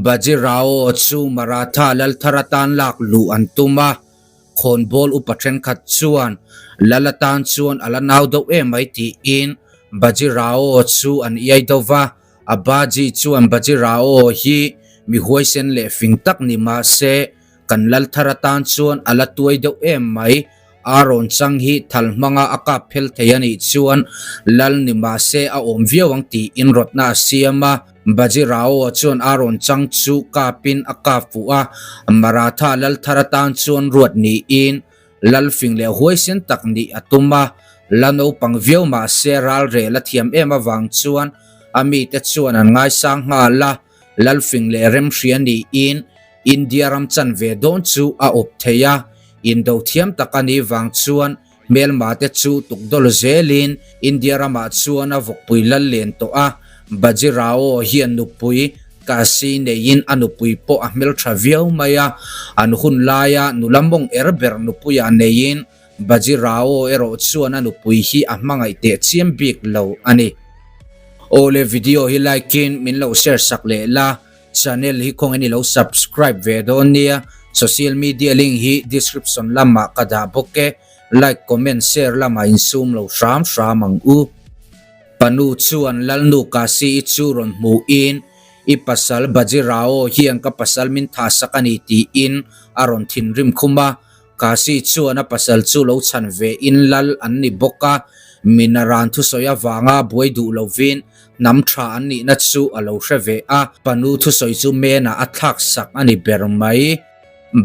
Bajirao chu Maratha lal thar atan lak luh an tum a, khawnbawl upa thenkhat chuan lal atan chuan a la nau deuh em mai tiin Bajirao chu an iai deuh va, Abaji chuan Bajirao hi mi huaisen leh fing tak ni mah se kan lal thar atan chuan a la tuai deuh em mai, a rawn chang hi thal hmanga a kap phel thei a nih chuan lal ni mah se a awm viau ang tiin rawtna a siam a. Bajirao chuan a rawn chang chu kapin a kap fuh a, Maratha lal thar atan chuan ruat niin lal fing leh huaisen tak nih a tum a, la naupang viau mah se ral rel a thiam em avang chuan a mite chuan an ngaisang nghal a, lal fing leh remhria niin India ram chan ve dawn chu a awp thei a, indo thiam tak a nih vang chuan Hmelma te chu tukdawl zelin India ramah chuan a vawkpui lal len tawh a, Bajirao hian nupui Kasi neiin a nupui pawh a hmeltha viau mai a, an hun laia nula mawng er ber nupuiah neiin Bajirao erawh chuan a nupui hi a hmangaih teh chiam bik lo a ni. Awle video hi like in min lo share sak leh la, channel hi khawngaih in i lo subscribe ve dawn nia, social media link hi description lamah ka dah bawk e, like comment share lamah insum lo hram hram ang u. Panu chuan Lalnu Kasi i chu rawn hmuhin i pasal Bajirao hian ka pasal min tha sak a ni tiin a rawn thinrim khum a, Kasi chuan a pasal chu lo chhan ve in lal an ni bawk a, Minaran thusawi avanga buai duh lovin hnam tha an nihna chu a lo hre ve a, panu thusawi chu menah a thlak sak a ni ber mai.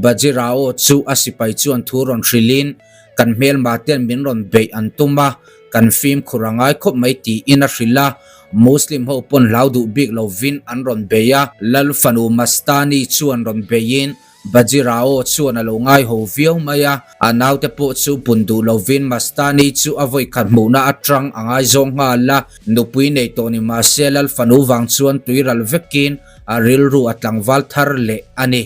Bajirao chu a sipai chuan thu rawn hrilhin, Kan hmelma ten min rawn beih an tum a, kan fimkhur a ngai khawp mai tiin a hrilh a, Muslim ho pawn hlau duh bik lovin an rawn bei a, Lal fanu Mastani chuan rawn beiin Bajirao chuan a lo ngai ho viau mai a, a naute pawh chu bun duh lovin Mastani chu a vawikhat hmuhna atang a ngaizawng nghal a, nupui nei tawh ni mahse Lal fanu vang chuan tuiral vekin a rilru a tlangval thar leh a ni.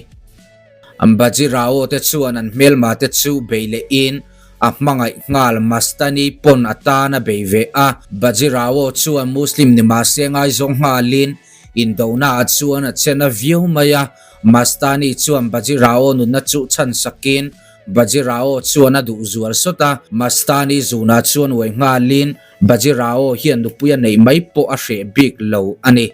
Bajirao te chuan an hmelma te chu bei lehin a hmangaih nghal Mastani pawn a tan a bei ve a, Bajirao chuan Muslim ni mahse ngaizawng nghalin Indona ah chuan a chen a viau mai a, Mastani chuan Bajirao nunna chu chhan sakin Bajirao chuan a duh zual sawt a, Mastani zunah chuan uai nghalin Bajirao hian nupui a neih mai pawh a hreh bik lo a ni.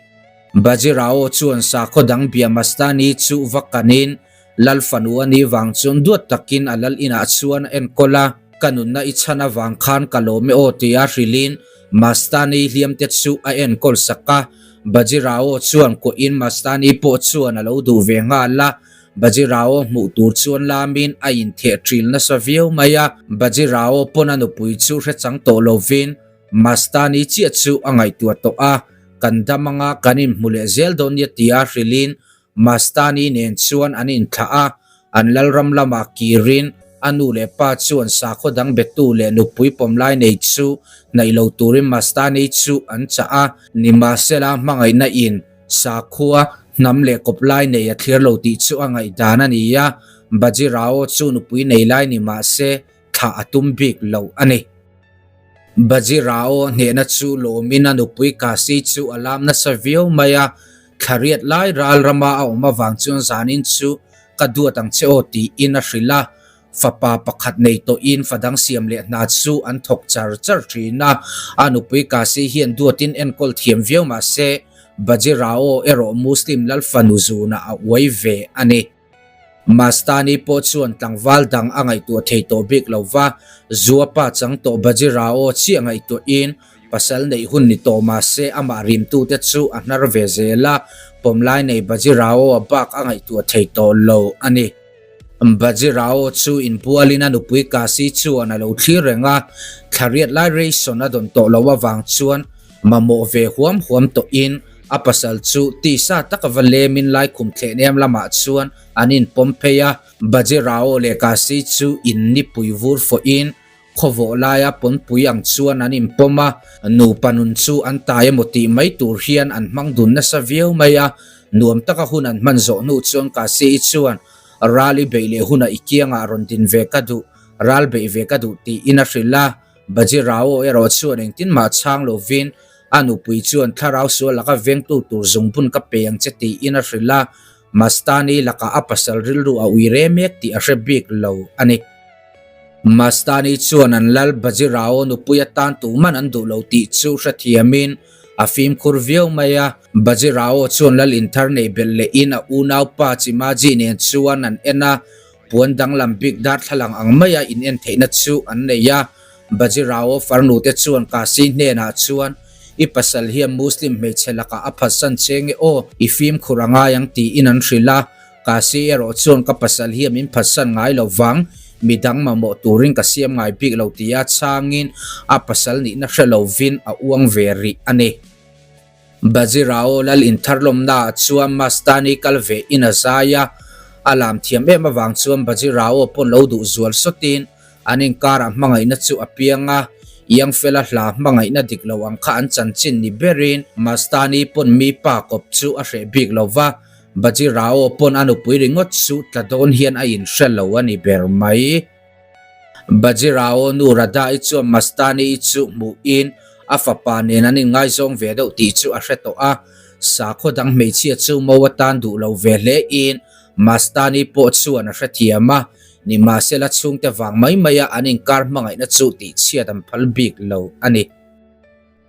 Bajirao chuan sakhaw dang bia Mastani chu va kanin Lal fanu a nih vang chuan duat takin a lal inah chuan a enkawl a, ka nunna i chhan avang khan ka lawm e aw tia hrilhin Mastani hliamte chu a enkawl sak a, Bajirao chuan kuahin Mastani pawh chuan a lo duh ve nghal a, Bajirao hmuh tur chuan lamin a intheh ṭil nasa viau mai a, Bajirao pawn a nupui chu hre chang tawh lovin Mastani chiah chu a ngaihtuah tawh a, kan dam anga kan inhmu leh zel dawn nia tia hrilhin Mastani nen chuan an inthlah a, an lalram lamah kirin a nu leh pa chuan sakhaw dang betu leh nupui pawmlai nei chu hnaih lo turin Mastani chu an chah a, nimahsela hmangaihna in sakhua hnam leh kawplai nei a thlir lo tih chu a ngaihdan a ni a, Bajirao chu nupui nei lai ni mahse thlah a tum bik lo a ni. Bajirao hnehna chu lawmin a nupui Kasi chu a lam nasa viau mai a, thla riat lai ral rama a awm avang chuan zanin chu ka duat ang che aw tiin a hrilh a, fapa pakhat nei tawhin fa dang siam leh hna chu an thawk char char thin a, a nupui Kasi hian duatin enkawl thiam viau mah se Bajirao erawh Muslim lal fanu zunah a uai ve a ni. Mastani pawh chuan tlangval dang a ngaihtuah thei tawh bik lo va, Zuapa chang tawh Bajirao chiah ngaihtuahin pasal neih hun ni tawh mah se amah rimtute chu a hnar ve zel a, pawmlai nei Bajirao a bak a ngaihtuah thei tawh lo a ni. Bajirao chu inbualin a nupui Kasi chuan a lo thlir reng a, thla riat lai ration a dawn tawh loh avang chuan Mamawh ve huam huam tawhin a pasal chu tisa taka va lemin laikhum thlehnem lamah chuan an inpawm phei a, Bajirao leh Kasi chu in nipui vur fawhin khawvawh laia pawnpui ang chuan an inpawm a, nupa nun chu an tai emaw tih mai tur hian an hmang dun nasa viau mai a, nuam taka hun an hman zawh hnu chuan Kasi-i chuan ral i beih leh hunah i kiangah rawn din ve ka duh, ral beih ve ka duh tiin a hrilh a. Bajirao erawh chuan engtin mah chhang lovin A nupui chuan thlarau sual laka vengtu tur zungbun ka pe ang che tiin a hrilh a, Mastani lakah a pasal rilru a ui re mek tih a hre bik lo a ni. Mastani chuan an lal Bajirao nupui atan tuman an duh lo tih chu hrethiamin a fimkhur viau mai a. Bajirao chuan lal inthar neih belh lehin a unaupa Chimaji nen chuan an en a, puan danglam bik darthlalang ang maia in en theihna chu an nei a. Bajirao farnute chuan Kasi hnenah chuan, I pasal hian Muslim hmeichhe lakah a phatsan che nge aw, i fimkhur a ngai ang tiin an hrilh a. Kasi erawh chuan ka pasal hian min phatsan ngai lo vang, midang mamawh turin ka siam ngai bik lo tia chhangin a pasal nihna hre lovin a uang ve rih a ni. Bajirao lal intharlawmnaah chuan Mastani kal ve in a zai a, a lam thiam em avang chuan Bajirao pawn lo duh zual sawtin an inkarah hmangaihna chu a piang a, Iangfela hla hmangaihna dik lo ang kha an chanchin ni berin Mastani pawn mi pa kawp chu a hreh bik lo va, Bajirao pawn a nupui ringawt chu tla dawn hian a inhre lo a ni ber mai. Bajirao nu Radha-i chuan Mastani-i chu hmuhin a fapa nen an inngaizawng ve deuh tih chu a hre tawh a. Sakhaw dang hmeichhia chu mo atan duh lo ve hlein Mastani pawh chuan a hrethiam a, nimahsela chhungte vang mai maia an inkar hmangaihna chu tihchhiat an phal bik lo a ni.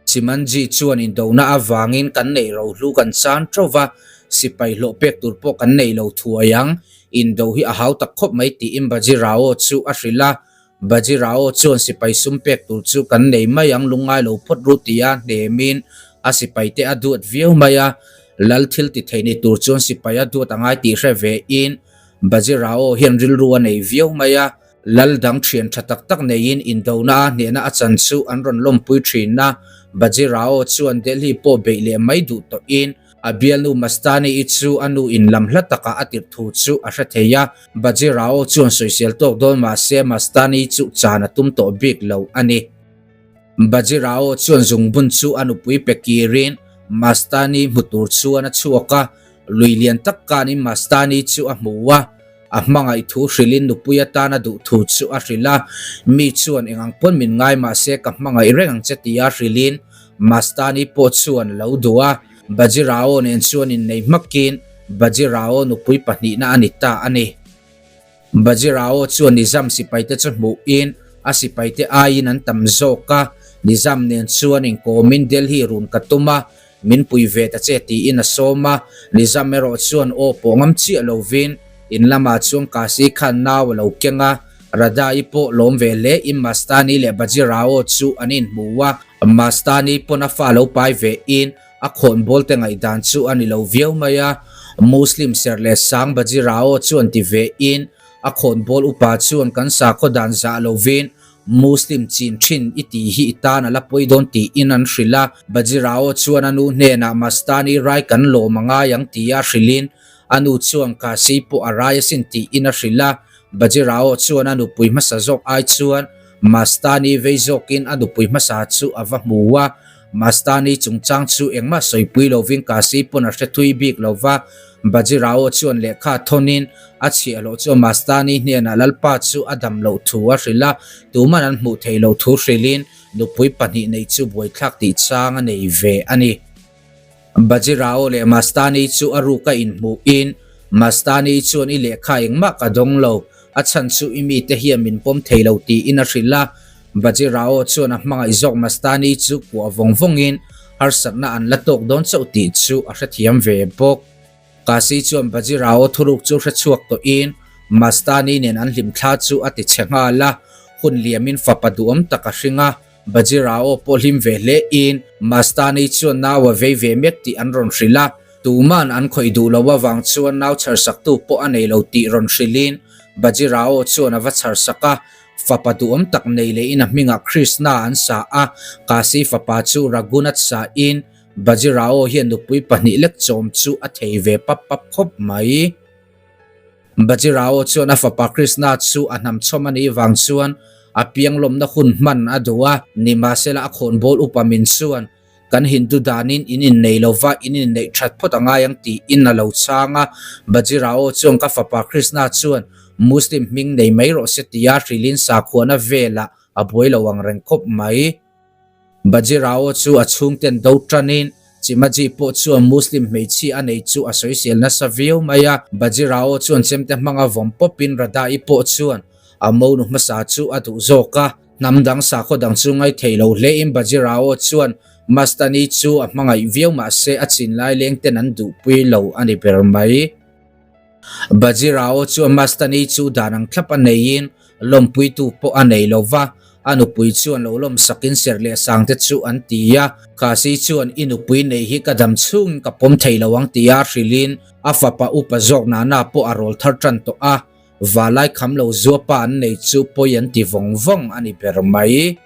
Chimanji chuan indona avangin kan neih rohlu kan chan teuh va, sipai hlawh pek tur pawh kan nei lo thuai ang, indo hi a hau tak khawp mai tiin Bajirao chu a hrilh a. Bajirao chuan sipai sum pek tur chu kan nei mai ang lungngai lo phawt ru tia hnemin a sipaite a duat viau mai a, lal thil ti thei ni tur chuan sipai a duat a ngai tih hre vein Bajirao hian rilru a nei viau mai a. Lal dang thian tha tak tak neiin indona a hnehna a chan chu an rawn lawmpui thin a, Bajirao chuan Delhi pawh beih leh mai duh tawhin a bialnu Mastani-i chu a nu in lam hla takah a tirh thu chu a hre thei a, Bajirao chuan sawisel tawk dawn mah se Mastani chu chan a tum tawh bik lo a ni. Bajirao chuan zungbun chu a nupui pe kirin Mastani hmu tur chuan a chhuak a, lui lian tak kanin Mastani chu a hmu a, A hmangaih thu hrilhin nupui atana duh thu chu a hrilh a, mi chuan eng ang pawn min ngai mah se ka hmangaih reng ang che tia hrilhin Mastani pawh chuan a lo duh a, Bajirao nen chuan innei hmakin Bajirao nupui pahnihna a ni ta a ni. Bajirao chuan Nizam sipaite chu hmuhin a sipaite aiin an tam zawk a, Nizam nen chuan inkawmin Delhi run ka tum a, Min pui ve ta che tiin a sawm a, Nizam erawh chuan aw pawh ngam chiah lovin in lamah chuan Kasi khan nau a lo keng a, Radha-i pawh lawm ve hle in Mastani leh Bajirao chu an inhmu a, Mastani pawn a fa lo pai ve in a khawnbawl te ngaihdan chu a ni lo viau mai a, Muslim serh leh sang Bajirao chuan ti ve in a khawnbawl upa chuan kan sakhaw dan zah lovin Muslim chin thin i tih hi i tan a la pawi dawn tiin an hrilh a, Bajirao chuan a nu hnenah Mastani rai kan lawm a ngai ang tia hrilhin a nu chuan Kasi pawh a rai asin tiin a hrilh a, Bajirao chuan a nupui hmasa zawk ai chuan Mastani vei zawkin a nupui hmasa chu a va hmu a, Mastani chungchang chu engmah sawipui lovin Kasi pawn a hre thui bik lo va, Bajirao chuan lehkha thawnin a chhiahhlawh chu Mastani hnenah Lalpa chu a dam loh thu a hrilh a, tuman an hmuh theih loh thu hrilhin nupui pahnih neih chu buaithlak tih chang a nei ve a ni. Bajirao leh Mastani chu a ruka inhmuhin Mastani chuan i lehkha engmah ka dawng lo, a chhan chu i mite hian min pawm thei lo tiin a hrilh a. Bajirao chuan a hmangaih zawk Mastani chu kuah vawng vawngin harsatna an la tawk dawn chauh tih chu a hrethiam ve bawk. Kasi chuan Bajirao thuruk chu hrechhuak tawhin Mastani nen an hlimthla chu a ti chhe nghal a, hun liamin fapa duhawm tak a hring a. Bajirao pawh hlim ve hle in Mastani chuan nau a vei ve mek tih an rawn hrilh a, tuman an khawih duh lo avang chuan nau chharsaktu pawh a nei lo tih rawn hrilhin Bajirao chuan a va chharsak a, fapa duhawm tak nei lehin a hmingah Krishna an sa a, Kasi fapa chu Raghunath sa in Bajirao hian nupui pahnih lek chawm chu a thei ve pap pap khawp mai. Bajirao chuan a fapa Krishna chu a hnam chhawm a nih vang chuan a pianglawmna hun hman a duh a, nimahsela a khawnbawl upa min chuan kan Hindu danin in innei lova in inneih that phawt a ngai ang tiin a lo chhang a. Bajirao chuan ka fapa Krishna chuan Muslim hming nei mai rawh se tia hrilhin sakhuana velah a buai lo ang reng khawp mai. Bajirao chu a chhungten do tanin Chimaji pawh chuan Muslim hmeichhia a nei chu a sawisel nasa viau mai a. Bajirao chuan chemte hmanga vawm pawpin Radha-i pawh chuan a monu hmasa chu a duh zawk a. Hnam dang sakhaw dang chu ngaithei lo hlein Bajirao chuan Mastani chu a hmangaih viau mahse a chinlai lengten an duhpui lo a ni ber mai. Bajirao chuan Mastani chu dan ang thlap a neiin lawmpuitu pawh a nei lo va, a nupui chuan lo lawmsakin serh leh sangte chu an ti a. Kasi chuan i nupui nei hi ka dam chhungin ka pawm thei lo ang tia hrilhin a fapa upa zawk Nana pawh a rawl thar tan tawh a, valai kham lo zuapa an nei chu pawi an ti vawng vawng a ni ber mai.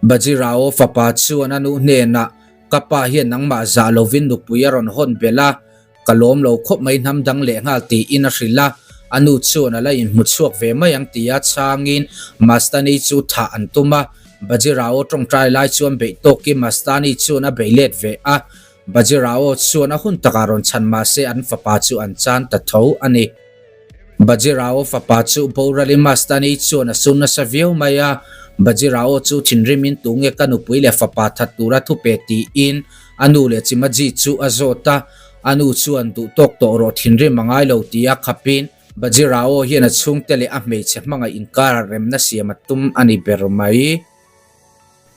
Bajirao fapa chuan a nu hnenah, Ka pa hian nangmah zah lovin nupui a rawn hawn belh a, Ka lawm lo khawp mai hnam dang leh nghal tiin a hrilh a, a nu chuan a la inhmu chhuak ve mai ang tia chhangin Mastani chu thah an tum a, Bajirao tawngtai lai chuan beih tawkin Mastani chuan a bei let ve a, Bajirao chuan a hun takah rawn chhan mahse an fapa chu an chan ta tho a ni. Bajirao fapa chu boralin Mastani chuan a sun nasa viau mai a, Bajirao chu thinrimin tunge ka nupui leh fapa that tura thupe tiin a nu leh Chimaji chu a zawt a, a nu chuan duh tawk tawh rawh thinrim a ngai lo tia khapin Bajirao hian a chhungte leh a hmeichhe hmangaih inkarah remna siam a tum a ni ber mai.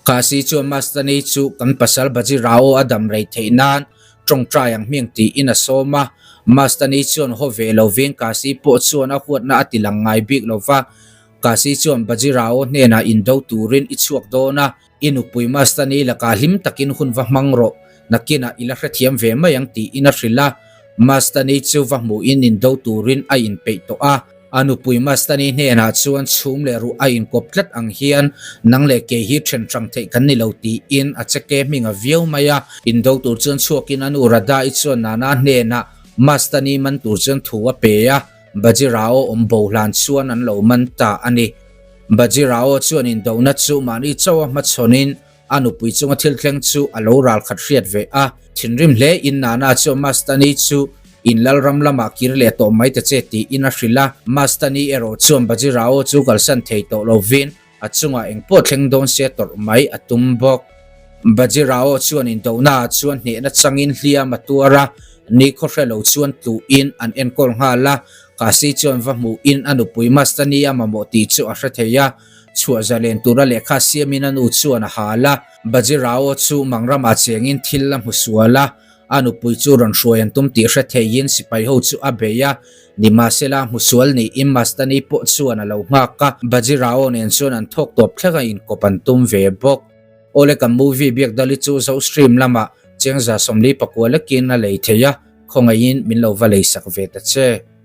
Kasi chuan Mastani chu kan pasal Bajirao a dam rei theih nan tawngtai ang hming tiin a sawm a. Mastani chuan haw ve lovin Kasi pawh chuan a huatna a ti lang ngai bik lo va. Kasi chuan Bajirao hnenah indo turin i chhuak dawn a, i nupui Mastani lakah hlim takin hun va hmang rawh, nakinah i la hrethiam ve mai ang tiin a hrilh a. Mastani chu va hmuhin indo turin a inpeih tawh a. A nupui Mastani hnenah chuan chhum leh ruh a inkawp tlat ang hian nang leh kei hi then hrang theih kan ni lo tiin a cheke hming a viau mai a. Indo tur chuan chhuakin a nu Radha-i chuan Nana hnenah Mastani man tur chuan thu a pe a, Bajirao awm bo hlan chuan an lo man ta a ni. Bajirao chuan indona chu mahni chauha hmachhawnin A nupui chunga thil thleng chu a lo ral khat hriat ve a, thinrim hle in Nana chuan Mastani chu in Lalram lamah kir leh tawh mai ta che tiin a hrilh a. Mastani erawh chuan Bajirao chu kalsan thei tawh lovin a chungah engpawh thleng dawn se tawrh mai a tum bawk. Bajirao chuan indohnaah chuan hnehna changin hliam a tuar a, nikhaw hre lo chuan tluhin an enkawl nghal a, Kasi chuan va hmuhin a nupui Mastani a mamawh tih chu a hre thei a. Chhuah zalen tura lehkha siamin a nu chuan a hal a, Bajirao chu Mangramah chengin thil a hmu sual a, a nupui chu rawn hruai an tum tih hre theiin sipai ho chu a bei a, nimahsela hmu sual niin Mastani pawh chuan a lo nghak a, Bajirao nen chuan an thawk tawp thleng a inkawp an tum ve bawk. Awle kan movie biak dali chu Zo Stream lamah chengza 44 lekin a lei thei a, khawngaihin min lo va leisak ve ta che.